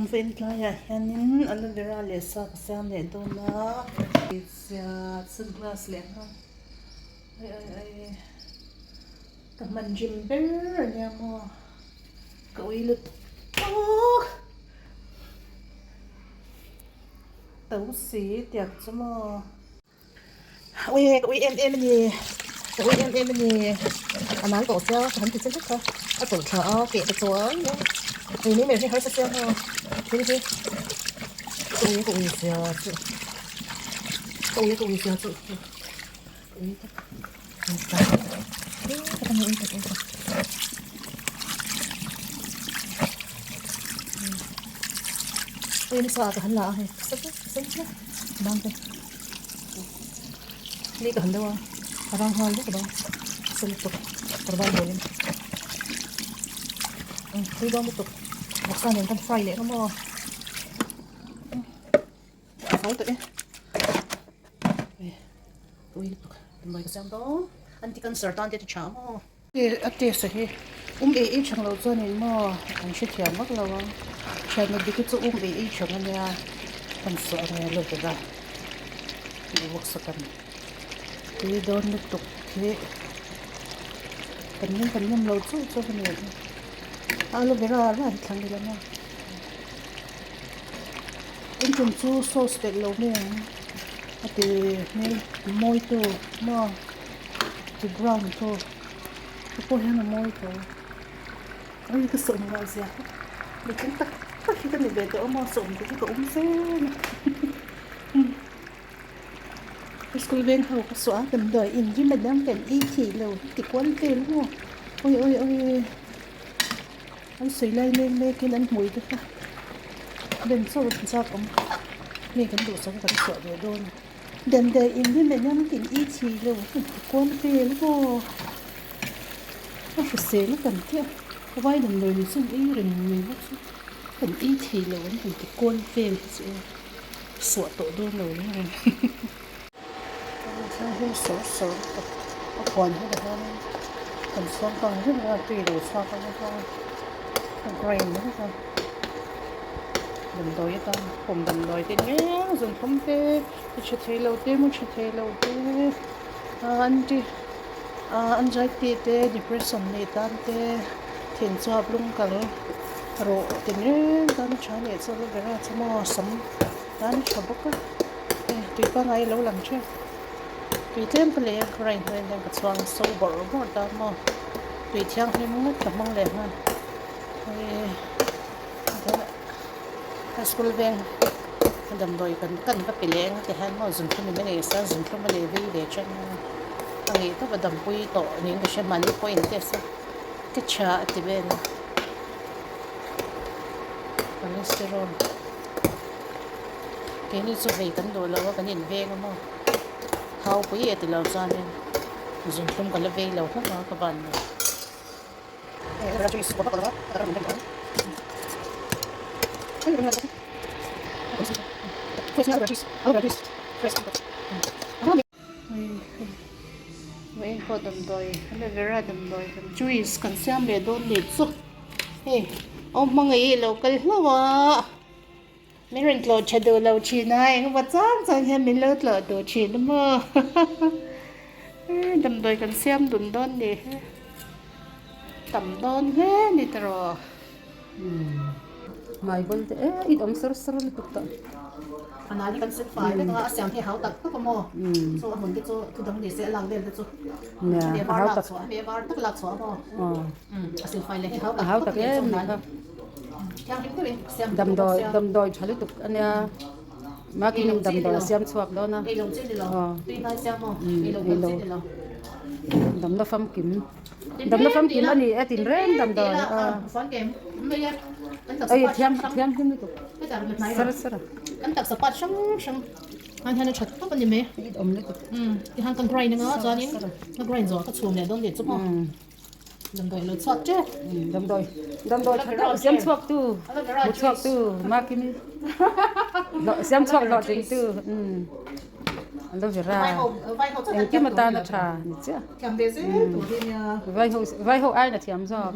Vawiin tlaiah hianin aloe vera leh sa ka siam leh dawn a, hmeichhia sunglass leh nghal ai ai ai ka hman rim ber a nia maw ka ui lutuk to si tiang chu maw. Ui ka ui em em a ni ka ui em em a ni a nal tawh sia ka han ti che hlek a a tawlh thla a keh ta chuai a ui mai mai hi harsa sia maw thil hi ka ui ka ui sia chu ka ui ka ui sia chu ka ui tak ka ui tak ui tak ui nasa ka han la a hei Bang te Ni ka han deuh a a rang nghal vek a sen lutuk kawr ban buaiin tui dawn lutuk vawksa nen kan fry leh ang maw a fai tawh e tui lutuk damdawi ka siam dawn anti cancer tan te a ti tha maw. A test a hi um ei ei chang lo chuanin maw an hrethiam vak lo ang thianna dik hi chu um ei ei chang ania kan sawi ang e aloe vera tih bawk sak ang tui dawn lutuk hi kan ring kan ngam lo chauh chauh a ni aloe vera rah hi thlang ila maw engkim chu sauce telh lo mai ang a ti hmel mawi tu maw. Ti brown chu te pawh hian a mawi tho a ka sawm nghal zia kha mitling tak tak hi ka ni ve tawh a maw sawm te chu ka awm zel a school veng ho ka saw a damdawi in rim a dang kan ei thei lo ti kual vel maw awi awi awi an sawi lai mek mek in an hmui te kha ben chauh a zat awm nge kan duhsak a kan chhuah ve dawn a. Damdawi in hi mehlam tin i chhi lo ka ti kual vel maw a hrisel a kan tia vai damdawi ni chuan ei reng mai bawk chu kan ei thei lo an han ti kual vel hi chu suah tawh dawn lo reng reng thianghlim sawr sawr lutuk a huan hi tihianin kan chhuang kang reng a tui lo chhuak ang a a grind vek a. Damdawi atan pawm damdawi te eng zun thlum te ti tha thei lo te mu tha thei lo te anti anxiety te depression nei tan te thin chuap lung kal rawh ti reng tan a tha leh chu aloe vera chu maw sam tan a tha bawk a hei tui pangngai a lo lang teuh tui tlem ka lei a grind hnuaiah hian ka chhuang so bawrh bawrh ta maw tui thianghlim ngawt ka hmang leh nghal. High school veng a damdawi kan kan va pe leh ang ti hian maw zunthlum in a ngei sa zunthlum a leh vei ve than a a ngei tawp a dampui tawh niin ka hria mahni pawh a in test a ka tha a ti vel a cholesterol keini chu vei kan duh lo a kan in veng a maw hau pui e ti lo chuanin zunthlum ka la vei lo hlauh a ka van nei. Pawh damdawi aloe vera damdawi kan juice kan siam leh dawn leh chu hei aw hmangaih hi a lo kal hlauh a min rawn tlawh tha duh lo thin a engemaw chang chang hian min lo tlawh duh thin a maw damdawi kan siam dun dawn ni hi tam dawn hle a ni tawh. Hmai bawl te e it awm sar sar lutuk tawh. A nai hi kan set fai vek a, a siam hi a hau tak tak a maw? Chu a hmun te chu thu dang ni se a lak vel te chu a var lak chhuah a var tak lak chhuah a maw? A sil fai leh hi hau tak tak em ni kha. Thianghlim deuhin siam Damdawi damdawi tha lutuk a nia. Makin damdawi a siam chhuak dawn a. Ei lo chi ni lo. Tui hnai siam maw? Ei lo chi ni lo. Damna famkim. Damna famkim a ni e tinreng damdawi a. Ei thiam thianghlim lutuk. Sar sar a. Kan taksa part hrang hrang an hian a that tawp a ni mai. It awm lutuk. Tihan kan grind anga chuanin ka grind zawh ka chhum leh dawn leh chu maw. Damdawi lo chhuak tep. Damdawi damdawi tha deuh siam chhuak tu hmu chhuak tu Makimi siam chhuak hlawhtling tu aloe vera engkim atan a tha ni chiah vai ho vai ho aiin a thiam zawk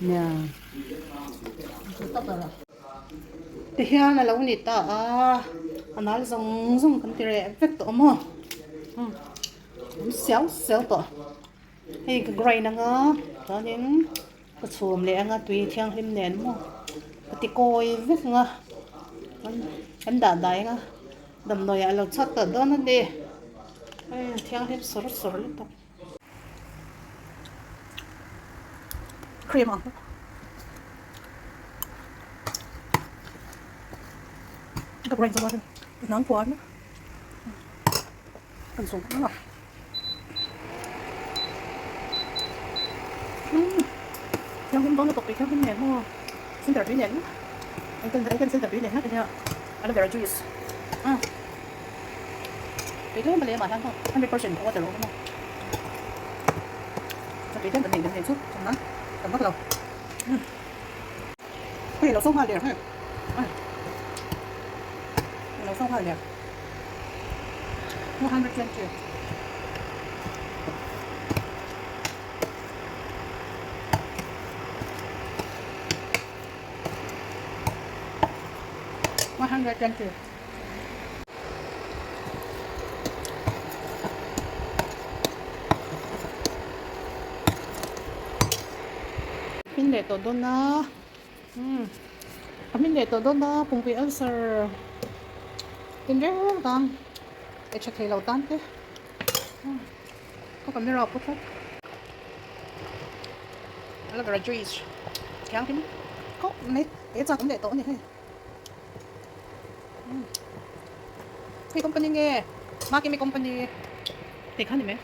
nia. Tihian a lo ni ta a, a nal zawng zawng kan ti reh vek tawh maw? Umm awm siau siau tawh. Hei ka grind anga chuanin ka chhum leh anga tui thianghlim nen maw ka ti kawi vek anga kan dah dai anga damdawi ah a lo chhuak tawh dawn a ni. Hei thianghlim sawr sawr lutuk. Cream ang ka brain zo nang puan kan sung a thiang him dawn lutuk tui thiang him nen maw center tui nen engtin engtin center tui nen hlek ania aloe vera juice a tui tlem a lem ah hian 100% water a awm a. Tui tlem kan nei kan nei chu chawmna tam vak lo. Hei lo so nghal der hei. Lo so nghal der. 220. 120. Min leh tawh dawn a umm a min leh tawh dawn a pumpui ulcer tin reng tan ei tha thei lo tan te ka camera pawh tlat aloe vera juice thianghlim khawp mai he chak awm leh tawh a ni hei. Hei company nge Makimi company tih kha ni mai.